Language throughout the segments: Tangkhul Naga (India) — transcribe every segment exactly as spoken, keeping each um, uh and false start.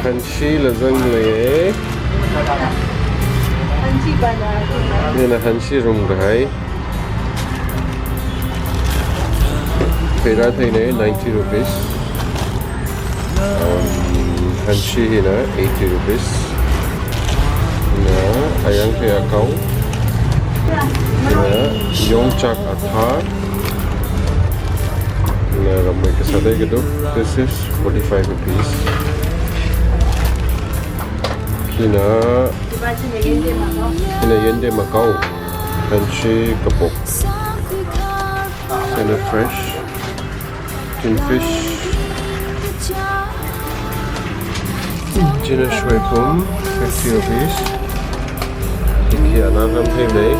Hanshila zanglei. Hina hanshi rumkahai. Pheira theina ninety rupees. Um, hanshi hina eighty rupees. Na ayang the akao. Na yongchak athā. Na ramwui kasā dai kado. This is forty-five rupees. Hina, hina yendem akao. Hanshi kapok. Hina fresh. Tin fish. Hina shoipum, fifty rupees. Hiki ana lam thei mei.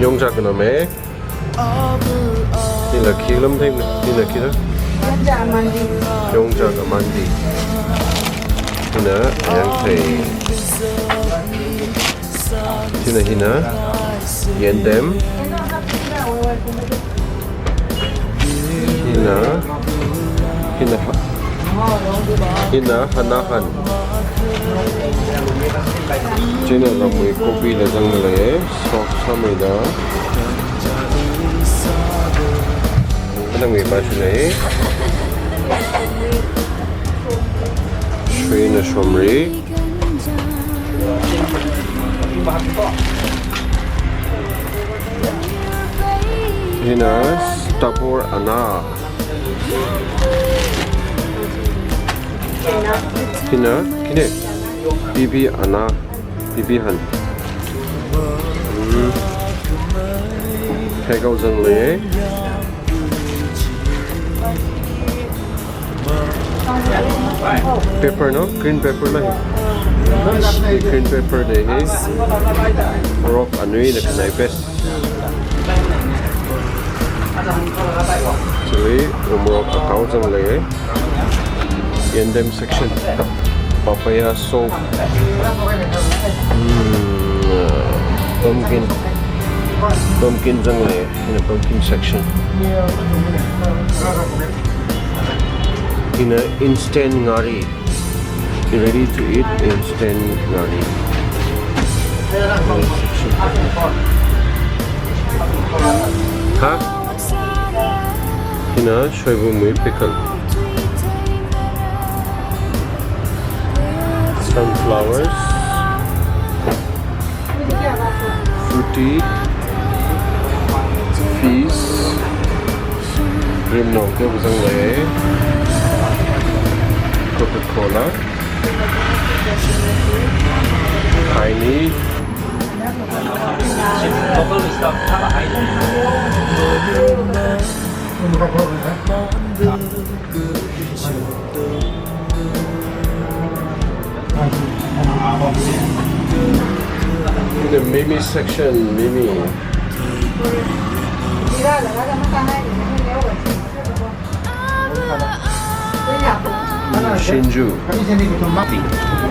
Yongchak na mei. Hila khi lam thei mei. Hila khi na. Yongchak amandi. Hina ayang thei. Hina, hina yendem. Hina, hina ha-, hina hanahan. China ramwui kopila zanglei, soft samida. Hina mi pa chulei. Shuina shomri. Hina stapor ana. Hina, kine, bibi ana, bibi han. Hmm. Pheikao zanglei. Pepper no? Green pepper la hi. Hi green pepper da hi. Morok anuina khanai best. Chili umorok akao zanglei. Yendem section. Papaya sauce. Mm, pumpkin. Pumpkin zanglei. In a pumpkin section. Hina instant ngari. Be ready to eat instant ngari. Pumpkin section. Ha? Hina shoibumwui pickle. Sunflowers. Fruity, fish, green no, kya zanglei, Coca-Cola, Heine. In the mimi section, mimi. Shinju.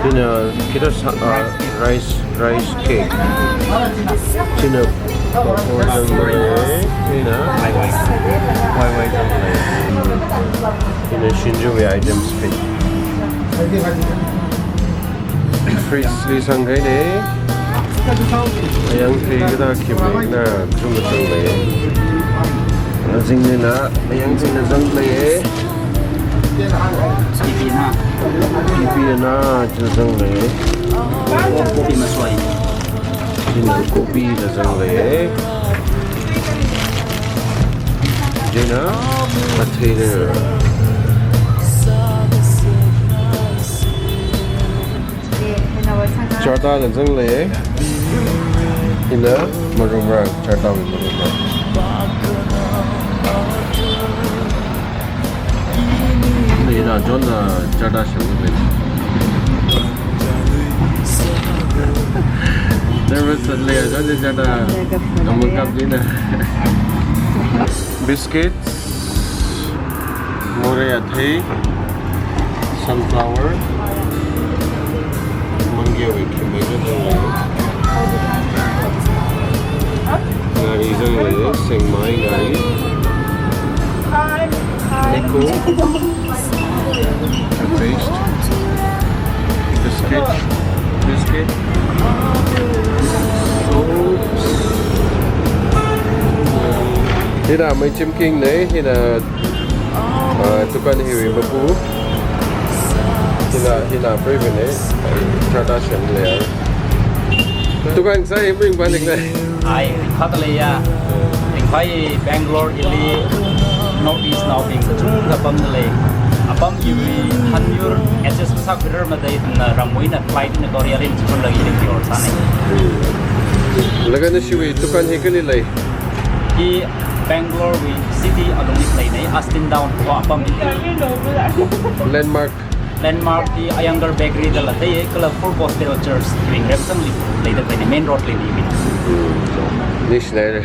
In a kito sa-, uh, rice, rice cake. China papor zanglei, hina wai wai zanglei. Hina Shinjuwui items phi. Fridge li sangkahaina. Ayang khi kada khi mei na kachungkha zanglei. Azingli na, ayang khi na zanglei. Pipi na. Pipi na, chi zanglei. Kopi maswai. China kopila zanglei. China athei na. Charda na zanglei. Hina marumra, charda marumra. Hina John na charda shang lei. Nervous lei, John na charda. Kamu kap dina. Biscuits, morei athei, sunflower, manggiwui khi mei kachungkha. Ngari zanglei, sengmai ngari. Eko, paste, biscuit, biscuit, soaps. Hina Meichim King nei, hina, ah, dukan hiwui mapu. Hina, hina Praveen nei, Kardashian layer. Dukan sai ming panik nei. Ai, khat leiya. Ringphai Bangalore hili North East naobing kachungkha pamda lei. Apam hiwui thanmiyur adjust sākhuirar madei na ramwui eina flight na Korea rin chun lagi rin pior sānei. Laga nashiwui dukan hi kali lei? Hi Bangalore wui city alungli leinei, Austin Town ko apam hi. Landmark. Landmark hi Iyengar Bakery dala thei, kala Full Gospel Church wui ngarem sangli leida leinei, main road li ni mi. Nishnai re.